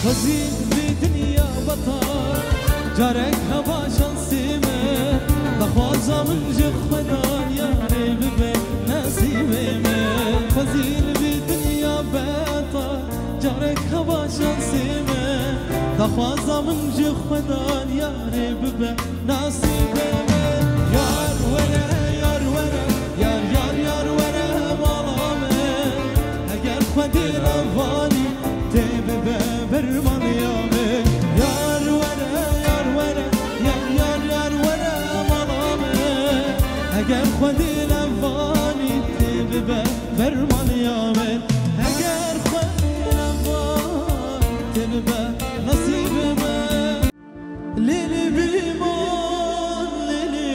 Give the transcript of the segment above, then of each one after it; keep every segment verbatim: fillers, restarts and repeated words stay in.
Xwezî vî dinya betal, carek heba şansê me. Daxwaza min ji Xwedan yarê bibe nesîbê me. Xwezî vî dinya betal, carek heba şansê me. Daxwaza min ji Xwedan yarê bibe nasîbê me. Yar were, yar were, yar, yar, yar were mala me. Heger Xwedê nevanî, tê bibe bermaniya me. Yar were, yar were, yar, yar, yar were mala me. Heger Xwedê nevanî, tê bibe bermaniya me. Heger Xwedê nevanî, tê bibe nasîbê me. Lê lê bêman, lê lê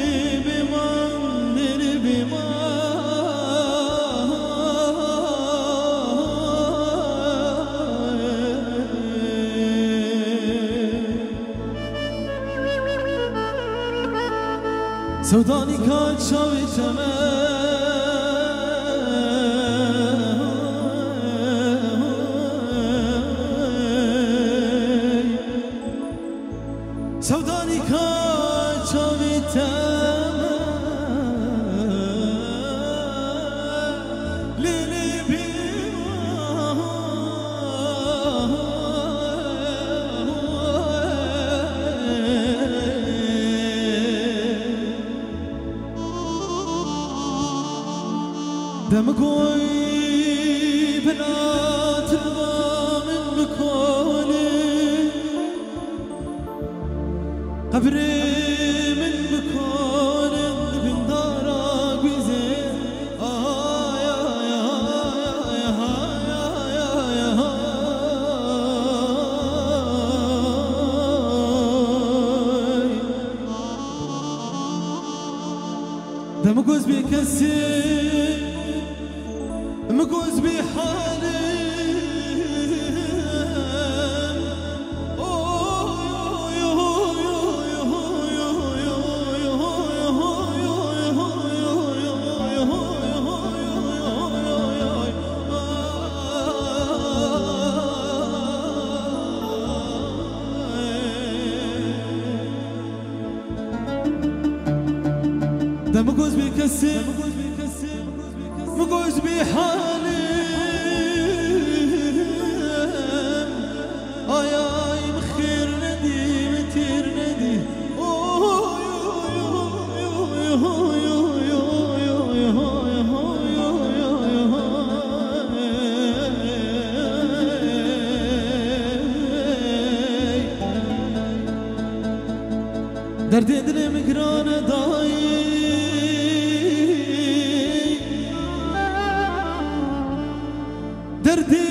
bêman, lê lê bêman. Sewdanîka çavê te me. Sewdanîka çavê te me. Lê lê bêman. Dem goy bila tilva min bikole, qebrê min bikole, li bin dara guîzê. Ay, ay, ay, ay, ay, ay, ay, ay. Dem goz bê kesê, mi goz bê halê. De mi goz bê kesê, mi goz bê halê. Ay, ay, mi xêr nedî, mi tîr nedî. Oy, oy, oy. Derdê dilê min giran e dayî. Derdê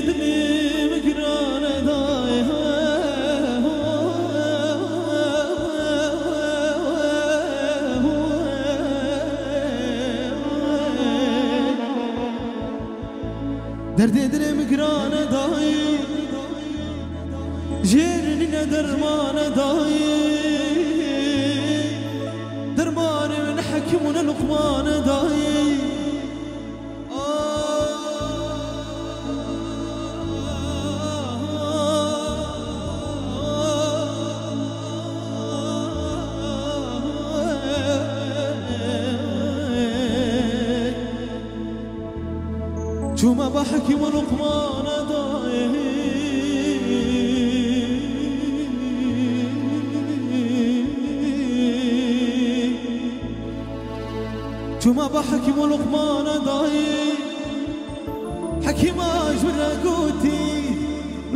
dilê min giran e dayê. Derdê dilê min giran e dayê. Jêr nîne derman e dayê. Dermanê min hekîm û ne Luqman e dayê. Çûme ba Hekîm û Luqmane dayê. Çûme ba Hekîm û Luqmane dayê. Hekîma ji min re gotî,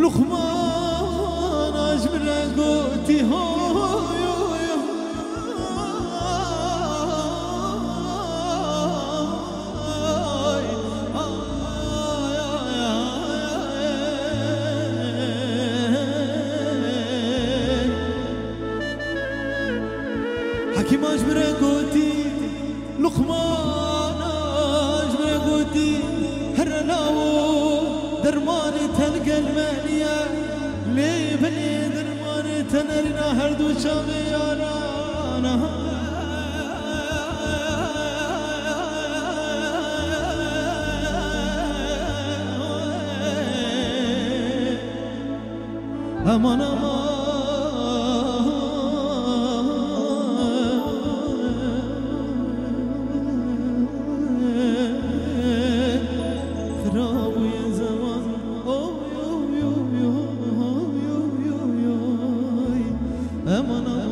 Luqmana ji min re gotî, hoy, hoy, hoy. Hekîma ji min re gotî, Luqmana ji min re gotî, here lawo dermanê te li gel me niye, lê belê dermanê te nerîna her du çavê yaran. Aman aman. Xirab bûye zeman. Oy, oy, oy, oy, oy, oy, oy. Aman aman.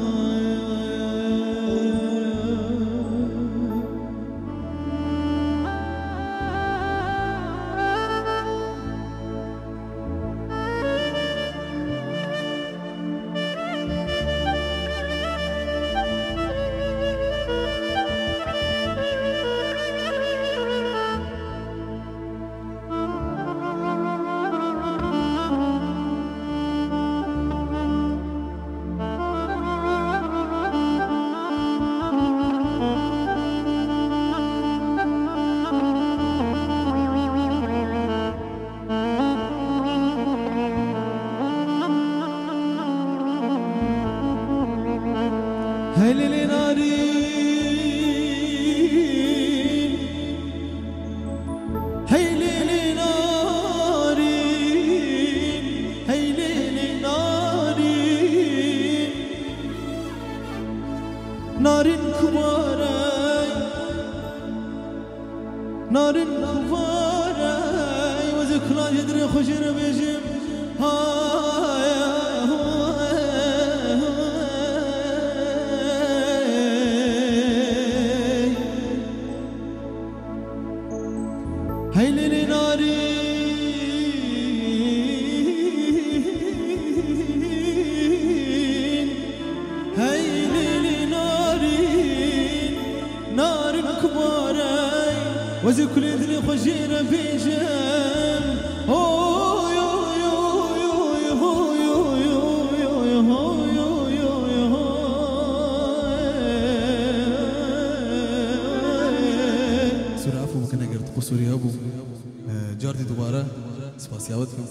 Hey lê lê narîn, hey lê lê narîn, hey lê lê narîn. Narîn kumarey, narîn kumarey, wezê kulan jê dirê xwe jê re bêjim. Hay, hay, hay. Hey lê lê narîn, hey lê lê narîn, narîn kumarey, wezî kulê dilê xwe jê re bêjim. Hoy, hoy, hoy, hoy, hoy, hoy, hoy, hoy, hoy, hoy. Sura, efû bikin eger tu qusûrî hebû. Ee, cardî dubare spasiya we dikim.